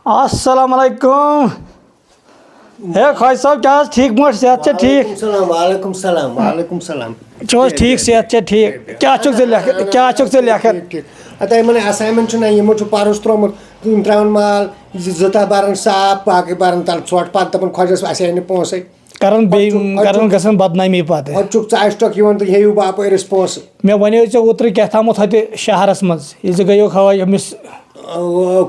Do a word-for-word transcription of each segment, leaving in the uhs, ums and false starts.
السلام علیکم۔ ہے خۄجہِ صٲب، کیٛاہ حظ ٹھیٖک پٲٹھۍ؟ صحت چھا ٹھیٖک؟ وعلیکم السلام، وعلیکم السلام، وعلیکم السلام۔ چھُو حظ ٹھیٖک؟ صحت چھا ٹھیٖک؟ کیٛاہ چھُکھ ژٕ لیکھان؟ کیٛاہ چھُکھ ژٕ لیکھان؟ ٹھیٖک، ٹھیٖک۔ ہتا یِمن assignment چھُنہ، یِمو چھُ پرُس ترٛوومُت، یِم ترٛاوَن مال، زٕ زٕ تَہہ بَرَن صاف، باقٕے بَرَن تَلہٕ ژھۄٹھ، پَتہٕ دَپَن خۄجَس، اَسہِ آے نہٕ پونٛسَے۔ کران بیٚیہِ، ہۄتھ چھُ- ہۄتھ کران چھُ- گژھان بدنٲمی پتہٕ۔ ہۄتہِ چھُکھ ژٕ اَسہِ ٹۄکھ یِوان تہٕ ہیٚیِو باپٲرِس پونٛسہٕ۔ مےٚ وَنیو ژےٚ اوترٕ کیٛاہ تھامَتھ ہۄتہِ شہرَس منٛز، ییٚلہِ ژٕ گٔیوکھ ہوا أمِس آ،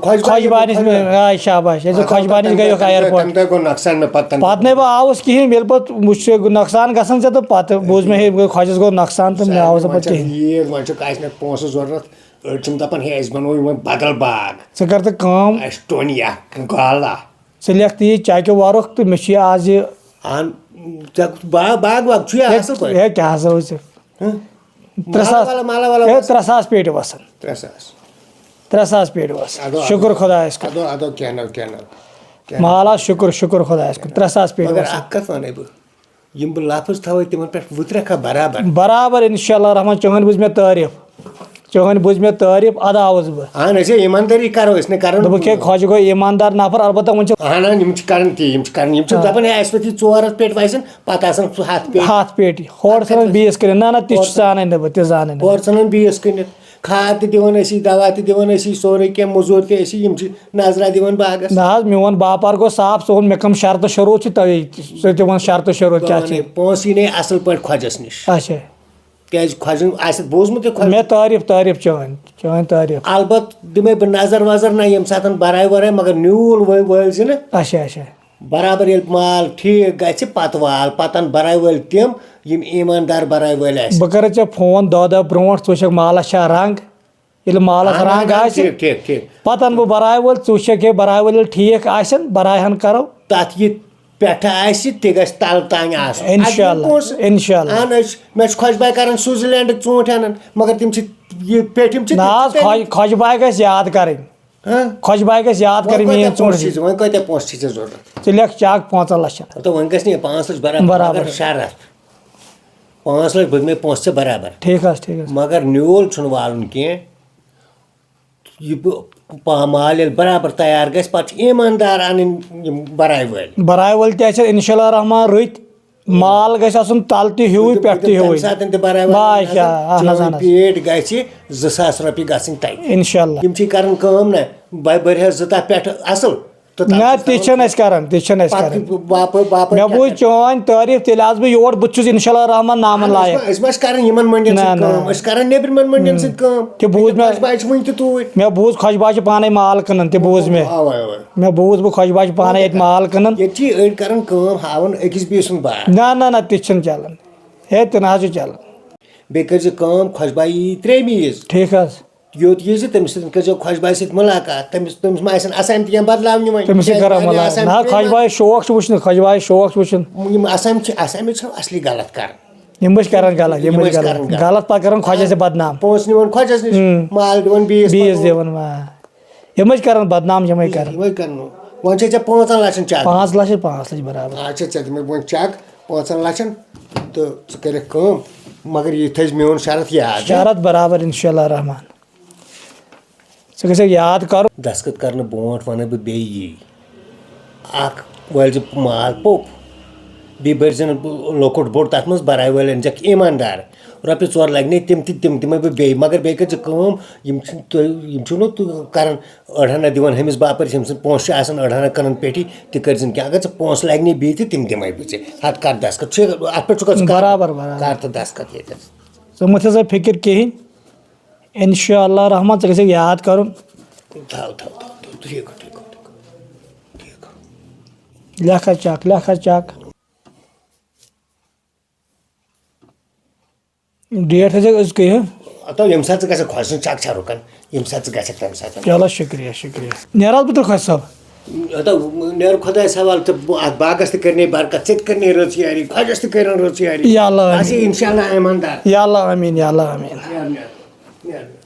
خۄجہِ خۄجہِ بانِس منٛز۔ آ، شاباش، ییٚلہِ ژٕ خۄجہِ بانِس گٔیوکھ airport۔ تَمہِ دۄہ گوٚو نۄقصان مےٚ پَتہٕ، تَمہِ پتہٕ نَے بہٕ آوُس کِہیٖنۍ، ییٚلہِ پَتہٕ وٕچھ ژےٚ نۄقصان گژھان ژےٚ تہٕ پتہٕ بوٗز مےٚ ہے خۄجَس گوٚو نۄقصان تہٕ مےٚ آوُس نہٕ پَتہٕ کِہیٖنۍ۔ عیٖد وۄنۍ چھُکھ اَسہِ مےٚ پونٛسہٕ ضوٚرَتھ، أڑۍ چھِم دَپان ہے اَسہِ بَنوو یِمَن بدل باغ، ژٕ کر تہٕ کٲم، اَسہِ ٹوٚن یَکھ گالا۔ ژٕ لیکھ تہٕ یہِ چیکہِ ورُکھ تہٕ مےٚ چھُ یہِ آز یہِ اہن، ژےٚ کُس باغ، باغ واغ چھُ یا اَصٕل پٲٹھۍ؟ ہے کیٛاہ ہسا وٕچھ ژےٚ؟ ہہ؟ ترٛےٚ ساس مالا والا، مالا ہے والا۔ ترٛےٚ ساس پیٹہِ وَسان۔ ترٛےٚ ساس۔ ترٛےٚ ساس پیٹہِ وَسان۔ اَدٕ، اَدٕ۔ شُکُر خۄدایَس کُن۔ اَدٕ، اَدٕ، کینٛہہ نہٕ، کینٛہہ نہٕ، کینٛہہ نہٕ۔ مال حظ شُکُر، شُکُر خۄدایَس کُن۔ ترٛےٚ ساس پیٹہِ مگر وَسان۔ اَکھ کَتھ وَنَے بہٕ، یِم بہٕ لفظ تھاوَے تِمَن پٮ۪ٹھ وٕترَکھا برابر۔ برابر اِنشاء اللہ الرحمٰن، چٲنۍ بوٗز مےٚ تعریٖف۔ چٲنۍ بوٗز مےٚ تعریٖف، اَدٕ آوُس بہٕ۔ اہن حظ، ہے، ایٖماندٲری کَرو أسۍ نہٕ کَران۔ دوٚپُکھ ہے خۄجہِ گوٚو ایٖماندار نفر، البتہ وۄنۍ چھِ اہن حظ، یِم چھِ کَران تی، یِم چھِ کَران، یِم چھِ آ۔ دَپان ہے اَسہِ وٲتۍ یہِ ژور ہَتھ پیٹہِ وَسن، پَتہٕ آسان سُہ ہَتھ پیٹہِ۔ ہَتھ پیٹہِ، ہورٕ ژھٕنان بیٚیِس کٔرِتھ، نہ نہ تہِ چھُ ژانٕے نہٕ بہٕ، تہِ زانٕے نہٕ بہٕ۔ اورٕ ژھٕنان بیٚیِس کٕنِتھ، کھاد تہِ دِوان أسی، دوا تہِ دِوان أسی، سورُے کینٛہہ، مٔزوٗر تہِ أسی، یِم چھِ نظرہ دِوان باغس۔ نہ حظ، میون باپار گوٚو صاف، ژٕ ووٚن مےٚ کٕم شرطہٕ شروٗط چھِ، تۄہے ژٕ تہِ وَن شرطہٕ شروٗط کیٛاہ چھِ۔ پونٛسہٕ یی نَے اَصٕل پٲٹھۍ خۄجَس نِش۔ اچھا۔ کیٛازِ خۄجہِ ہُنٛد آسہِ بوٗزمُت یہِ خۄجہِ؟ مےٚ تعریٖف، تعریٖف چٲنۍ، چٲنۍ تعریٖف۔ البتہٕ دِمے بہٕ نظر وظر نہ ییٚمہِ ساتہٕ بَراے وَراے، مگر نیوٗل وٲ-، وٲلۍ زِ نہٕ۔ اچھا، اچھا۔ برابر ییٚلہِ مال ٹھیٖک گژھِ، پَتہٕ وال، پَتہٕ اَن بَراے وٲلۍ تِم، یِم ایٖماندار بَراے وٲلۍ آسہِ۔ بہٕ کَرٕ ژےٚ فون دۄہ دۄہ برونٛٹھ، ژٕ وٕچھکھ مالَس چھا رنٛگ۔ ییٚلہِ مالَس اہن، رنٛگ اہن، آسہِ، ٹھیٖک، ٹھیٖک، ٹھیٖک۔ پَتہٕ اَنہٕ بہٕ بَراے وٲلۍ، ژٕ وٕچھکھ ہے بَراے وٲلۍ ییٚلہِ ٹھیٖک آسن، بَراے ہَن کَرو۔ تَتھ یہِ پٮ۪ٹھٕ آسہِ، تہِ گژھِ تَلہٕ تانۍ آسُن۔ اِنشاء اَتہِ اللہ، یِن پونٛسہٕ۔ اِنشاء اللہ۔ اہن حظ، مےٚ چھُ خۄش بَے کَران سوٗزرلینڈٕکۍ ژوٗنٛٹھۍ اَنان، مگر تِم چھِ، یہِ پیٚٹھِم چھِ، نہ تِم حظ، چھِ تَمہِ- خۄج-، خۄجہِ بایہِ گژھِ یاد کَرٕنۍ۔ ہاں؟ خۄجہِ بایہِ گژھِ یاد وۄنۍ کَرٕنۍ میٛٲنۍ کۭتیٛاہ پونٛسہٕ ژوٗنٛٹھۍ۔ چھِ ژےٚ، وۄنۍ کۭتیٛاہ پونٛسہٕ چھِ ژےٚ ضوٚرَتھ؟ ژٕ لیکھ چَک پانٛژَن لَچھَن۔ ہَتہٕ وۄنۍ گژھِ نہٕ یہِ پانٛژھ لَچھ برابر، برابر۔ مگر شرط۔ پانٛژھ لَچھ بہٕ دِمے پونٛسہٕ ژےٚ برابر۔ ٹھیٖک حظ، ٹھیٖک حظ۔ مگر نیول چھُنہٕ والُن کینٛہہ۔ یہِ بہٕ پا-، مال ییٚلہِ برابر تیار گژھِ، پَتہٕ چھِ ایٖماندار اَنٕنۍ یِم بَراے وٲلۍ۔ بَراے وٲلۍ تہِ آسن اِنشاء اللہ الرحمٰن رٕتۍ۔ مال گژھِ آسُن تَلہٕ تہِ ہیوٗے، پٮ۪ٹھ تہِ ہیوٗے۔ تَمہِ ساتہٕ تہِ بَراے وٲلۍ بَس، اَنٕنۍ۔ آ، اَہَن حظ، اَہَن حظ۔ چٲنۍ پیٖٹ گژھِ زٕ ساس رۄپیہِ گژھٕنۍ تَتہِ۔ اِنشاء اللہ۔ یِم چھِ کَران کٲم نہ، بَے بٔرۍ ہٮ۪س زٕ تَہہ پٮ۪ٹھٕ اَصٕل۔ تہٕ تَتھ نہ، چھِ تہِ تھاوان چھِنہٕ أسۍ کَران، تہِ چھِنہٕ أسۍ پَتہٕ کَران۔ باپٲرۍ، باپٲرۍ مےٚ کیٛاہ بوٗز کَرِ؟ چٲنۍ تعریٖف، تیٚلہِ آسہٕ بہٕ یور، بہٕ تہِ چھُس اِنشاء اللہ الرحمٰن نامَن اہن، أسۍ لایق۔ ما، أسۍ ما چھِ کَران یِمَن مٔنڈِین نہ، سۭتۍ نہ۔ کٲم، أسۍ چھِ کَران نیٚبرِمٮ۪ن مٔنڈِین ہُم۔ سۭتۍ کٲم۔ تہِ بوٗز مےٚ۔ خۄجہِ بایہِ چھِ وٕنہِ تہِ توٗرۍ۔ مےٚ بوٗز خۄجہِ بایہِ چھِ پانَے مال کٕنان، تہِ بوٗز مےٚ۔ اَوَے، اَوَے۔ مےٚ بوٗز بہٕ خۄجہِ بایہِ چھِ پانَے اَتہِ مال کٕنان۔ ییٚتہِ چھِ أڑۍ کَران کٲم، ہاوان أکِس بیٚیہِ سُنٛد بار۔ نہ، نہ، نہ، تہِ چھِنہٕ چَلان۔ ہے، تہِ نہ حظ چھُ چَلان۔ بیٚیہِ کٔرۍ زِ کٲم، خۄجہِ بایہِ یی ترٛیٚیِمہِ عیٖز۔ ٹھیٖک حظ۔ یوٚت یی زِ تٔمِس سۭتۍ کٔرۍ زیو خۄجہِ بایہِ سۭتۍ مُلاقات۔ تٔمِس، تٔمِس ما آسن assignment کینٛہہ بدلاونہِ وۄنۍ؟ تٔمِس سۭتۍ کیٛازِ کَرو پننہِ مُلاقات۔ assignment نہ حظ، پیٚیہِ خۄجہِ ما؟ بایہِ شوق چھُ وٕچھنہٕ، خۄجہِ بایہِ شوق چھُ وٕچھُن۔ یِم assignment چھِ، assignment چھِ اَصلی غلط کَران۔ یِم ٲسۍ کَران غلط، یِم یِم ٲسۍ ٲسۍ غلط۔ کَران غلط۔ غلط پَتہٕ کَران خۄجَس سۭتۍ بدنام۔ پونٛسہٕ نِوان خۄجَس نِش، ہُم۔ مال دِوان بیٚیِس بیٚیِس پَتہٕ۔ دِوان، آ۔ یِم ٲسۍ کَران بدنام، یِمَے کَران۔ یِمَے کَرنو۔ وۄنۍ چھے ژےٚ پانٛژَن لَچھَن چَک۔ پانٛژھ لَچھ، پانٛژھ لَچھ برابر۔ آز چھِ ژےٚ دِمَے بہٕ وۄنۍ چَک پانٛژَن لَچھَن تہٕ ژٕ کٔرِکھ کٲم، مگر یہِ تھٲیزِ میون شرط یاد۔ شرط برابر، اِنشاء اللہ الرحمٰن۔ ژٕ گژھکھ یاد کَرُن۔ دستخط کرنہٕ برونٛٹھ وَنَے بہٕ بیٚیہِ یی۔ اکھ وٲلۍ زِ مال پوٚپ، بیٚیہِ بٔرۍ زٮ۪ن لۄکُٹ بوٚڑ، تَتھ منٛز بَراے وٲلۍ أنۍ زٮ۪کھ ایٖماندار۔ رۄپیہِ ژور لَگہِ نے تِم تہِ، تِم دِمَے بہٕ بیٚیہِ۔ مگر بیٚیہِ کٔرۍ زِ کٲم، یِم چھِ تُہۍ، یِم چھِو نہٕ تُہۍ کران أڑہَنا دِوان ہُمِس باپٲرِس، ییٚمہِ سٕنٛدۍ پونٛسہٕ چھِ آسان أڑہَنا کٕنان پیٹھی، تہِ کٔرۍ زٮ۪ن کینٛہہ۔ اگر ژٕ پونٛسہٕ لَگہِ نے بیٚیہِ تہِ، تِم دِمَے بہٕ ژےٚ۔ ہَتھ کر دستخط، چھُ اَتھ پٮ۪ٹھ چھُکھ ژٕ کران؟ برابر، برابر۔ کر تہٕ دستخط ییٚتٮ۪تھ۔ ژٕ مہٕ تھٲے سا فِکِر کِہیٖنۍ۔ اِنشاء اللہ الرحمٰن، ژٕ گژھکھ یاد کَرُن۔ تھاو، تھاو، تھاو، تھاو، ٹھیٖک گوٚو، ٹھیٖک گوٚو، ٹھیٖک گوٚو، ٹھیٖک گوٚو۔ لیکھ حظ چَک، لیکھ حظ چَک۔ ڈیٹ تھٲیزیو أزکُے، ہہ؟ ہتو، ییٚمہِ ساتہٕ ژٕ گژھکھ خۄش سُنٛد چَک چھا رُکان، ییٚمہِ ساتہٕ ژٕ گژھکھ تَمہِ ساتہٕ۔ چلو، شُکریہ، شُکریہ۔ نیرٕ حظ بہٕ تیٚلہِ خۄش صٲب؟ ہتو، نیرٕ خۄدایَس حوالہٕ تہٕ بہٕ اَتھ باغَس تہِ کَرِ نے برکت، ژےٚ تہِ کَرِ نے رٕژ یٲری، خۄجَس تہِ کَرن رٕژ یٲری۔ یا اللہ، آمین۔ آسہِ اِنشاء اللہ ایٖماندار۔ یا اللہ، آمین، یا اللہ، آمین۔ نیرٕ، نیرٕ، نیرٕ۔